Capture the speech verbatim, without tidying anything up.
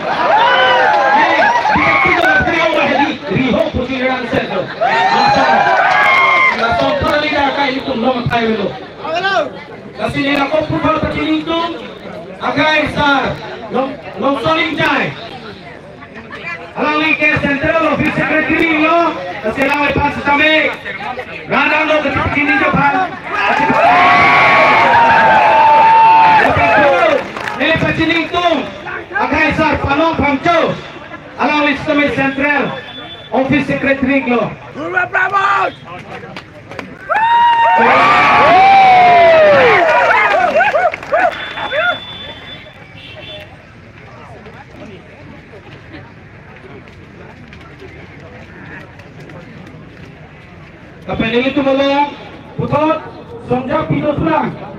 Eh, di kaki do, di awal di, di ho pusi rang set do. Lason, lason pura liga kai itu nom thai lo. Lasi neli ako puthot pachini ingtung, akhai sar, Long, Longson Ingchai. Alangli ke Central Office Secretary lo, lasi alangli aphan sitame, randang lo kachipachini jo aphan. Neli pachini ingtung, akhai sar Panong Phangcho, alangli sitame Central Office Secretary lo. Lapen nelitum along puthot Songja P. Dosra.